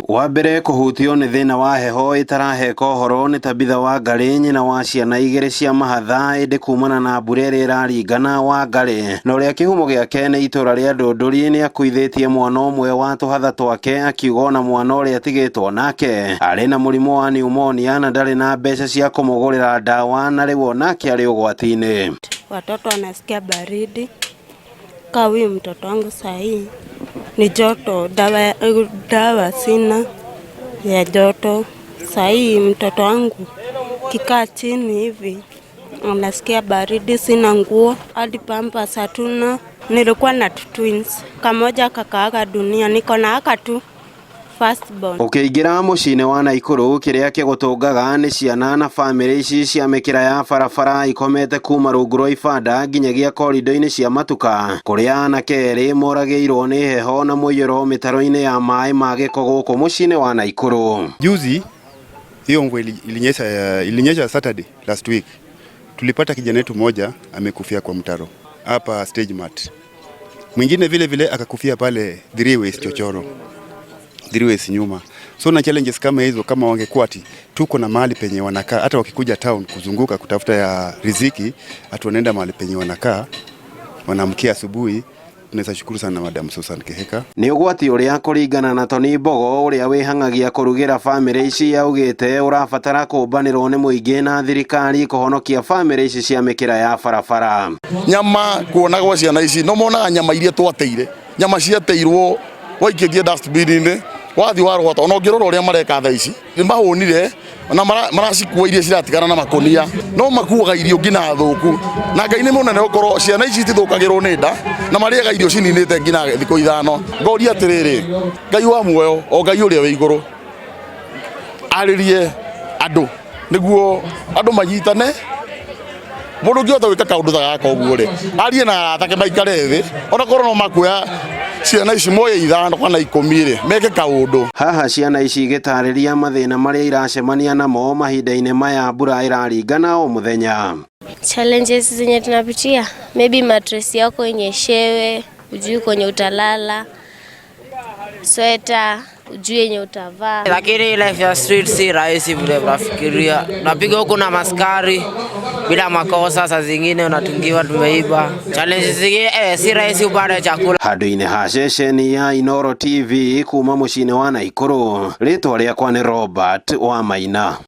Wa mbere kũhutio nĩ thĩna wa heho ĩtaraheka ũhoro nĩ Tabitha Wangarĩ, nyina wa ciana igĩrĩ cia mahatha, ĩndĩ kumana na mbura ĩrĩa ĩraringana Wangarĩ na ũrĩa kĩhumo gĩake nĩ itũra rĩa Ndũndũri, nĩ akuithĩtie mwana ũmwe wa tũhatha twake, akiuga ona mwana ũrĩa atigĩtwo nake arĩ na mũrimũ wa pneumonia na ndarĩ na mbeca cia kũmũgũrĩra ndawa, na rĩu onake arĩ ũgwati-inĩ. Watoto wanasikia baridi. Kaa huyu mtoto wangu sahii ni joto, dawa, dawa sina ya joto. Sahii mtoto wangu kikaa chini hivi anasikia baridi, sina nguo hadi pampers hatuna. Nilikuwa na two twins, kamoja kakaaga dunia, niko na aka tu first born. Ũkĩingĩra mũciĩ-inĩ wa Naikuru, kĩrĩa kĩgũtũngaga nĩ ciana na bamĩrĩ ici cia mĩkĩra ya barabara ikomete kuma rungu rwa ibanda nginyagia korido-inĩ cia matuka, kũrĩa anake erĩ moragĩirwo nĩ heho na mũiyũro mĩtaro-inĩ ya maĩ ma gĩko gũkũ mũciĩ-inĩ wa Naikuru. Juzi hiyo mvua ilinyesha Saturday last week, tulipata kijana wetu mmoja amekufia kwa mtaro hapa Stage Mart, mwingine vile vile akakufia pale Three Ways chochoro, Three Ways nyuma. So na challenges kama hizo, kama wangekuwa ati tuko na mahali penye wanakaa, hata wakikuja town kuzunguka kutafuta ya riziki, ati wanaenda mahali penye wanakaa, wanaamkia asubuhi. Tunaweza shukuru sana Madam Susan Kihika. Nĩ ũgwati ũrĩa kũringana na Tony Mbogo, ũrĩa wĩhang'agia kũrugĩra bamĩrĩ ici, augĩte ũrabatara kũmbanĩrwo nĩ mũingĩ na thirikari kũhonokia bamĩrĩ ici cia mĩkĩra ya barabara. Nyama kuonagwo ciana ici no monaga nyama iria twateire, nyama ciateirwo waikĩtie dustbin-inĩ, wathi warogota. Ona ũngĩrora ũrĩa mareka thaa ici, nĩ mahũnire na maracikua iria ciratigara na makonia, no makuaga irio nginya thũku. Na Ngai nĩ mũnene, gũkorwo ciana ici citithũkagĩrwo nĩ nda na marĩaga irio cininĩte nginya thikũ 5. Ngoria atĩrĩrĩ, Ngai wa muoyo, o Ngai ũrĩa wĩ igũrũ, arĩrie andũ nĩguo andũ manyitane. Mũndũ ũngĩhota gwĩka kaũndũ ta gaka ũguo rĩ, arie na arata ake, maikare thĩ, ona korwo no makuoya ciana ici, moye 5 kana 10 rĩ, meke kaũndũ. Haha ciana ici igĩtarĩria mathĩna marĩa iracemania namo mahinda-inĩ maya mbura ĩraringana o mũthenya. Challenges zenye tunapitia, maybe mattress yako inyeshewe, ujui kwenye utalala, sweta ujui yenye utavaa. Lakini life ya street si rahisi vile unafikiria. Unapiga huku na maskari bila makosa, saa zingine unatungiwa tumeiba. Challenges zingine, si rahisi upate chakula. Handũ-inĩ ha ceceni ya Inooro TV kuma mũciĩ-inĩ wa Naikuru, rĩtwa rĩakwa nĩ Robert Wamaina.